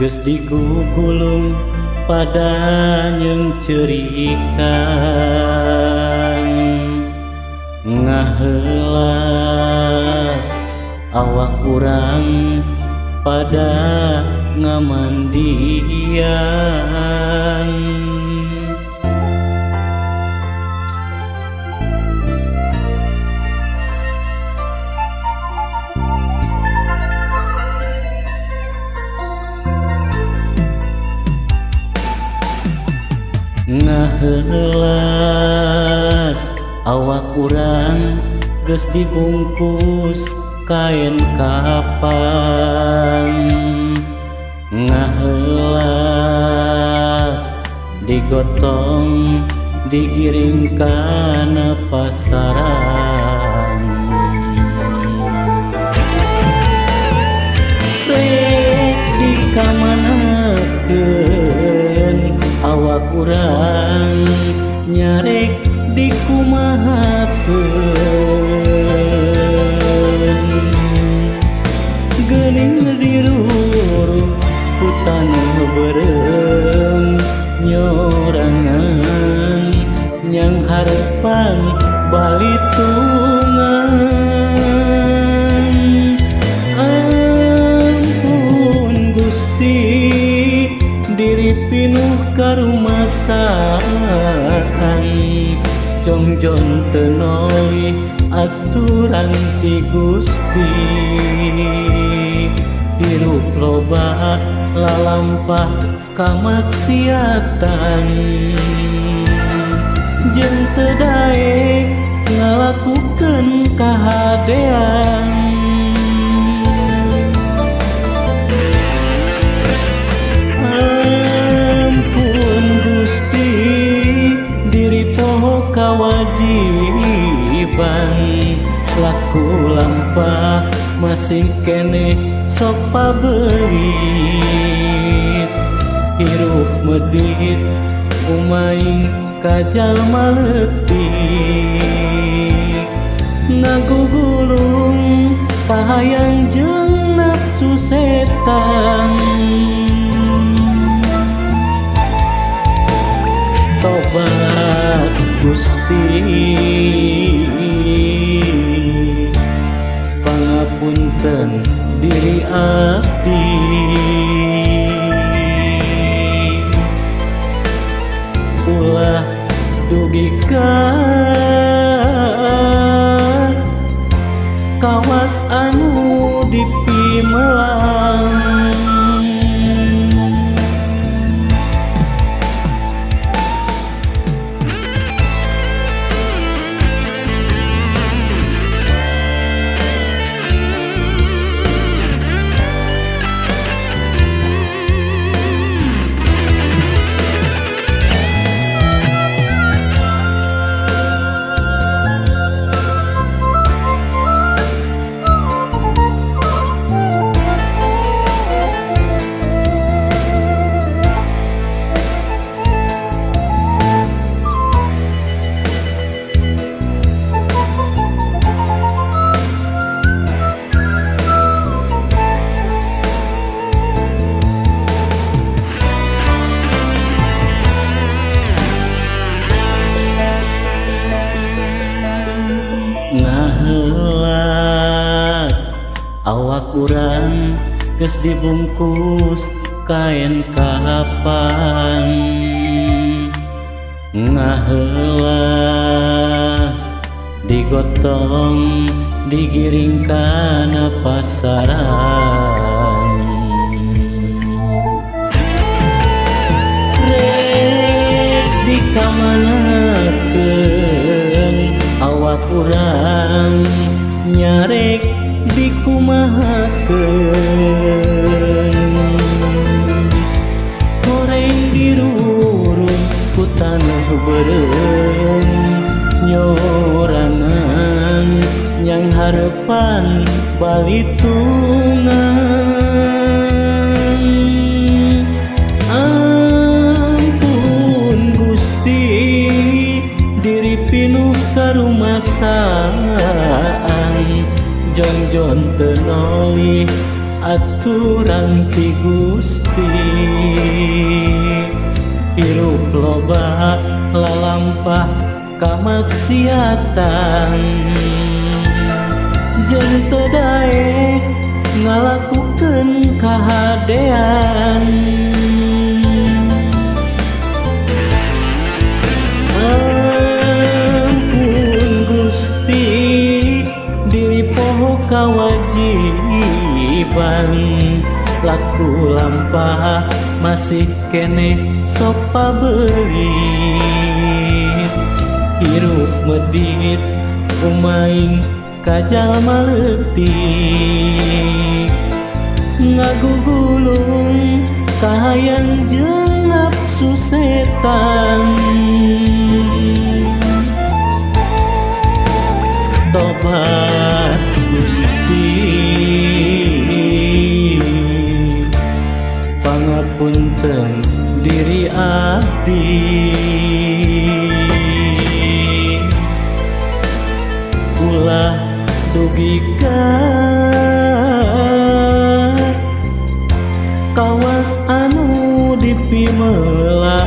Geus digugulung pada nyeungceurikan. Ngahelas awak urang pada ngamandian. Ngahelas awak urang geus dibungkus kain kapan. Ngahelas digotong digiring kana pasaran. Rek dikamanakeun awak urang, nyarek dikumahakeun. Geuning diruruk ku taneuh beureum nyorangan, nyang harepan balitungan. Ampun Gusti, diri pinuh karumasaan, jongjon teu nolih aturan ti Gusti. Hirup loba lalampah kamaksiatan, jeung teu daek ngalakukeun kahadean. Ampun Gusti, diri poho kawajiban, laku lampah masih keneh sok pabelit. Hirup medit umaing ka jalma leutik, ngagugulung kahayang jeung nafsu setan. Tobat Gusti, pangapunten diri abdi. Ulah dugi ka kawas anu dipimelang. Ngahelas awak urang geus dibungkus kain kapan. Ngahelas digotong digiring kana pasaran. Rek dikamanakeun awak urang, nyarek dikumahakeun. Horeng diruruk ku taneuh beureum nyorangan, nyang harepan balitungan. Ampun Gusti, diri pinuh karumasaan, jongjon teu nolih Aturan ti Gusti. Hirup loba lalampah kamaksiatan jeung teu daek ngalakukeun kahadean. Ampun Gusti, diri poho kawajiban, laku lampah masih keneh sok pabelit. Hirup medit umaing ka jalma leutik, ngagugulung kahayang jeung nafsu setan. Tobat Gusti, pangapunten diri abdi, ulah dugi ka kawas anu dipimelah.